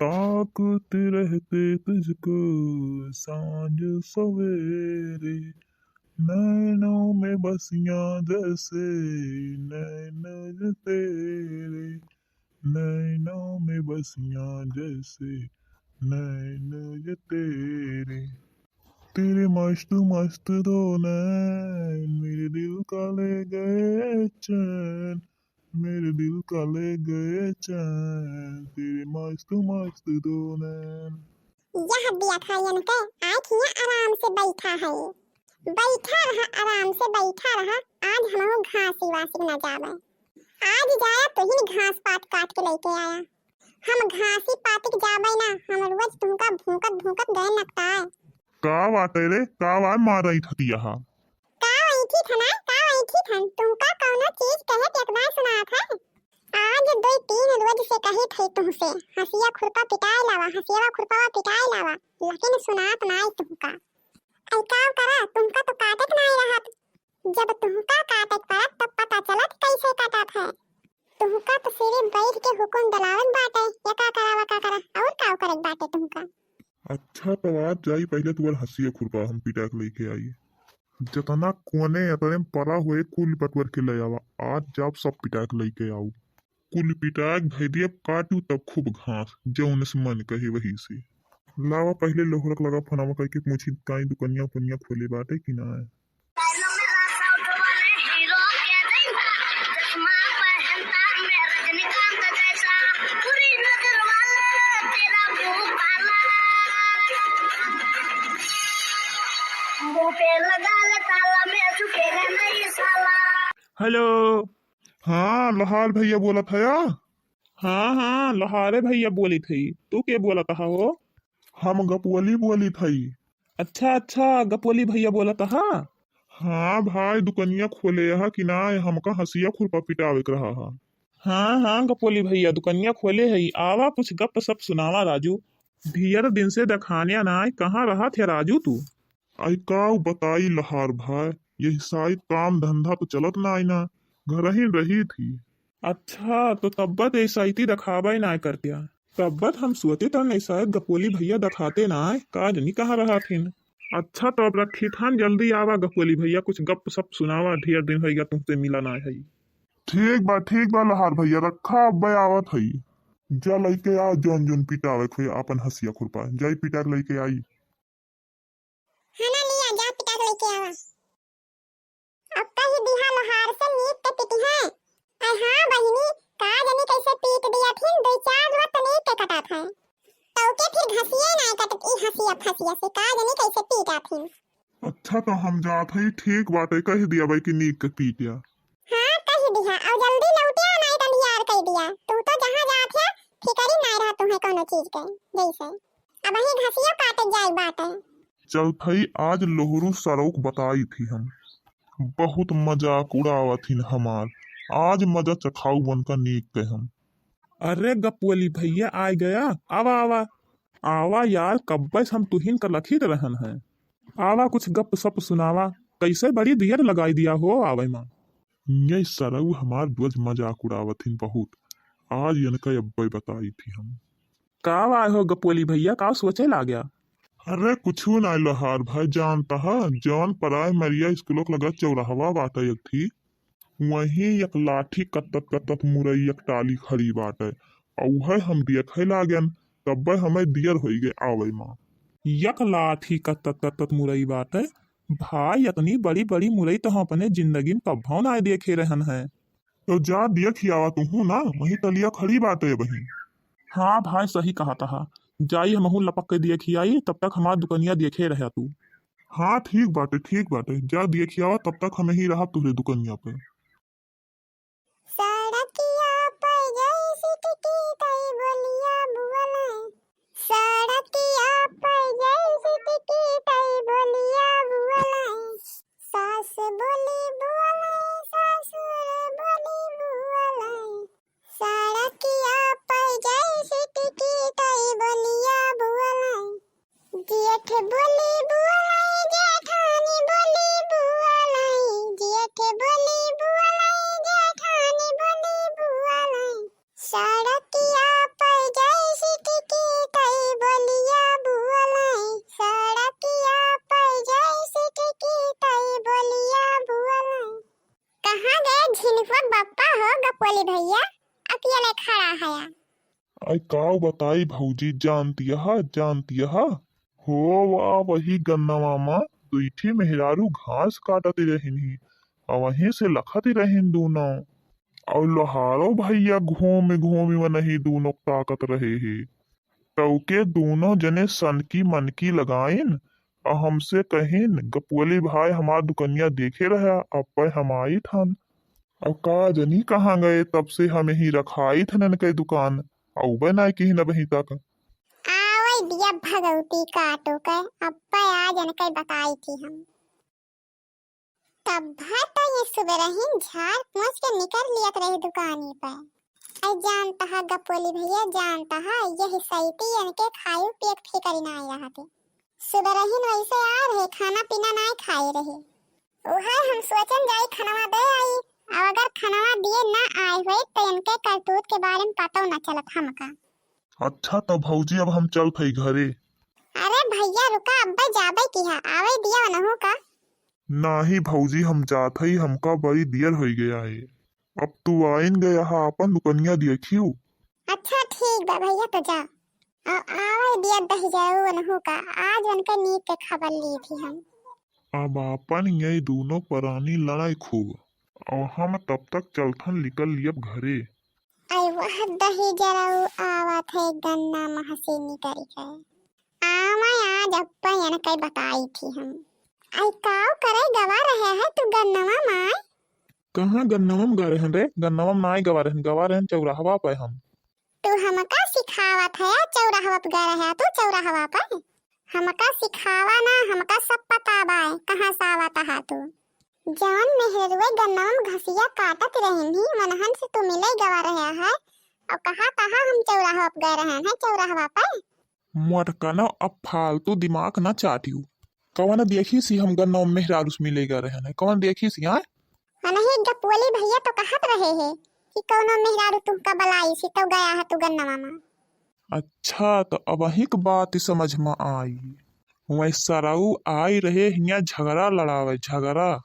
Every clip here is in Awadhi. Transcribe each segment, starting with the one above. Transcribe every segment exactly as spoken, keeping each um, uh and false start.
ताकते रहते तुझको सांझ सवेरे, नैनों में बसियां जैसे नैन ये तेरे, नैनों में बसियां जैसे नैन ये तेरे। तेरे मस्त मस्त दो नैन मेरे दिल का ले गए चैन, मेरे दिल का ले गए चैन, तेरे मस्त मस्त दो नैन। यह दिया था यनके, आय खिया आराम से बैठा है, बैठा रहा, आराम से बैठा रहा। आज हमहू घासी वासी ना जावे, आज जाया तुहिन घास पात काट के लेके आया। हम घासी पातिक जाबै ना, हम रोज तुमका भूकत भूकत गए नकताए। का बाटे रे, का बाय मारई थतिया हा? का वैठी थना, का वैठी थन, तुमका कौनो चीज कहे के एकदाय सुनात है। आज दो तीन रोज से कही थे तुमसे, हंसिया खुरपा पिटाए लावा, हंसिया खुरपा पिटाए लावा, लेकिन सुनात नाय तुमका। ऐ का करा, तुमका तो काटे के नाय रहत, जब तुमका काटे के पड़त तब पता चलत कैसे काटत है। तुमका तो सिर्फ बैठ के हुकुम डलावत बाटे, या का करावा का करा, और का करे के बाटे तुमका। अच्छा, तो आज जाई पहले तुअर हंसिया खुरपा हम पिटा के लेके आई। जतना कोने अतरे में परा हुए कुल बटवर के ले आवा, आज जाब सब पिटा के लेके आऊ। कुल पिटा के धई दियब काटू तब खूब घास, जौन से मन कहे वही से। लावा पहले लोहरक लगा फोनवा करके पूछी काई दुकनिया उकनिया खोले बाटे कि ना। हेलो। हाँ, लोहार भैया बोलत हया? हाँ, हाँ, लोहारे भैया बोलित हई। तू के बोलत हा हो? हम गपुअली बोलित हई। अच्छा, अच्छा, गपुअली भैया बोलत हा? हाँ भाई, दुकनिया खोले हा कि ना, हमका हंसिया खुरपा पिटावे के रहा हा। हाँ, हाँ, गपुअली भैया दुकनिया खोले हई। आवा कुछ गप सप सुनावा राजू। ढेर दिन से देखान्या नाय, कहाँ रहत है राजू तू? आई काउ बताई लोहार भाई, यही साइत काम धंधा तो चलत नाय ना, घरहिन रही थी। अच्छा, तो तब्बत ऐसाइती देखाबै नाय करत्या। तब्बत हम सोचित हन ऐसाइत गपोली भैया देखाते नाय, का जनी कहाँ रहत हिन। अच्छा, तो अब रखित हन, जल्दी आवा गपोली भैया, कुछ गप सप सुनावा, ढेर दिन होइगा तुमसे मिला नाय हई। ठीक बा, ठीक बा लोहार भैया, रखा, अब्बे आवत हई। जा लइके आ, जौन जौन पिटावे के होई आपन हंसिया खुरपा, जाई पिटा के लइके आई। हाँ ना लिया, जा पिटा के लइके आवा। अब कही दिहा लोहार से नीक के पिटी है। अरे हाँ बहिनी, का जनी कैसे पीट दिया थिन, दो चार रोज तो नीक के कटात है। तो के फिर घसिए ना कटत ई हंसिया फंसिया से, का जनी कैसे पीटा थिन। अच्छा तो हम जात हई, ठीक बाटे, कह दिया भाई कि नीक के पीटिया। हाँ कह दिया, और जल्दी लौटिया, नहीं तो अंधियार कह दिया। तू तो जहाँ जात है, फिकर ही नहीं रहा तुम्हें कोनो चीज के, जैसे। अब ही घसियो काटे जाए बाटे। चलत हई, आज लोहरू सरौक बताई थी हम। बहुत मजाक उड़ावत हिन हमार। आज मजा चखाऊ बन का नीक के हम। अरे गपुअली भैया आ गया, आवा, आवा। आवा यार, कब्बे से हम तुहिन का लखित रहन है। आवा कुछ गप सप सुनावा, कैसे बड़ी दियर लगाई दिया हो आवे मा। ये सरऊ हमार रोज मजाक उड़ावत हिन बहुत। आज इनका अब्बे बताई थी हम। का बाय हो गपोली भैया, का सोचे लाग्या? अरे कुछु ना लोहार भाई, जानता है जौन प्राइमरिया स्कूलों के लगा चौराहवा बाटे एक थी, वहीं एक लाठी कत्तत कत्तत मुरई एक टाली खड़ी बाटे, और उहे हम देखे लागन, तब्बे हमें दियर होई गए आवे मा। एक लाठी कत्तत कत्तत मुरई बाटे, भाई इतनी बड़ी बड़ी मुरई तो हम अपने जिंदगी में कब्बो ना देखे रहन है। तो जा दिया खियावा तू हूँ ना, वहीं तलिया खड़ी बाटे बहिन। हाँ भाई, सही कहा तहा। जाई हमहू लपक के दिया खियाई, तब तक हमार दुकनिया देखे रहा तू। हाँ ठीक बाटे, ठीक बाटे, जा दिया खियावा, तब तक हम ही रहा तुहरे दुकनिया पे। सड़किया पर जैसे टिकी तई बोलिया बुअले, सड़किया पर जैसे टिकी तई बोलिया बुअले, सास बोली बुअले, सासुर बोली बुअले। सड़किया पर जैसे टिकी तई बोलिया बुअले, जेठ बोली बुअले, जेठानी बोली बुअले, जेठ बोली बुअले, जेठानी बोली बुअले। सड़किया पर जैसे टिकी भइया अकेले खड़ा हया। आई काउ बताई भउजी, जानतिया हा, जानतिया हा। हो वा, वही गन्नवा मा दुइ ठी मेहरारू घास काटति रहिन ही, अउ वहीं से लखति रहिन दूनों। अउ लोहारो भइया घूमि घूमि वनही दूनों ताकत रहे ही। तउके दूनों जने सनकी मनकी लगाइन, अउ हमसे कहिन, "गपुअली भाई, हमार दुकनिया देखे रहा, अब्बे हम आइत हन।" अब का जनी कहाँ गए, तब से हम यहीं रखाइत हन एनके दुकान, अउबे नाय किहिन अबहीं तक। आवै दिया भगौती काटो के, अब्बे आज एनके बताइत ही हम। तब्बे तो ये सुबेरहिन झार पोंछ के निकर लियत रहे दुकानी पे। अरे जानता हा गपोली भइया, जानता हा, यही सइती एनके खाए पिए के फिकर नाय रहत। सुबेरहिन वइसे आए रहे, खाना पीना नाय खाए रहे। उहै हम सोचन जाई खनवा दे आई, अउ अगर खनवा दिए ना आए होइत तो एनके करतूत के बारे में पतो ना चलत हमका। अच्छा तो भउजी, अब हम चलत हई घरे। अरे भइया रुका, अब्बे जाबे किहा, आवै दिया वनहू का। नाहीं भउजी, हम जात हई, हमका बड़ी दियर होइ गया है। अब तू आइन गया हा, आपन दुकनिया देखियो। अच्छा ठीक बा भइया, तो जा। आ, आवै दिया दहिजरऊ वनहू का, आज एनके नीक के खबर ली थी हम। अब आपन यही दूनों परानी लड़ाई खूब, अउ हम तब तक चलथन निकल लियब घरे। आई वह दहिजरऊ आवत है गन्ना महसी निकल के। आवै आज अब्बे एनके बताई थी हम। आई काउ करे गवा रहे है तू गन्नवा माय? कहाँ गन्नवा में गा रहन रे? गन्नवा में नाय गवा रहन, गवा रहन चौराहवा पे हम। तू हमका सिखावत है चौराहवा पे गा रहे है तू चौराहवा पे? हमका सिखावा ना, हमका सब पता बाय, कहाँ से आवत हा तू। जौन मेहरुए गन्नवा में घसिया काटत रहिन ही, मनहन से तू मिले गवा रहे है, अउ कहा तहा हम चौराहवा पे गा रहन है, चौराहवा पे। मोटकनो, अब फालतू दिमाग न चाटियो। कवन देखिस ही हम गन्नवा में मेहरारू से मिले गा रहन है? कवन देखिस ही, आय? अनही गपुअली भइया तो कहत रहे है कि कउनो मेहरारू तुहका बलाइस ही, तउ गया हा तू गन्नवा मा। अच्छा, तो अबहीं के बात समझ मा आई। वही सरऊ आई रहे हियाँ झगड़ा लड़ावे, झगड़ा।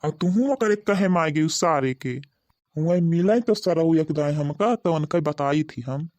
अउ तुहूँ ओकरे कहे मा आइ गयू सारे के। वही मिले तो सरऊ एक दाएँ हमका, तो उनके बताई थी हम।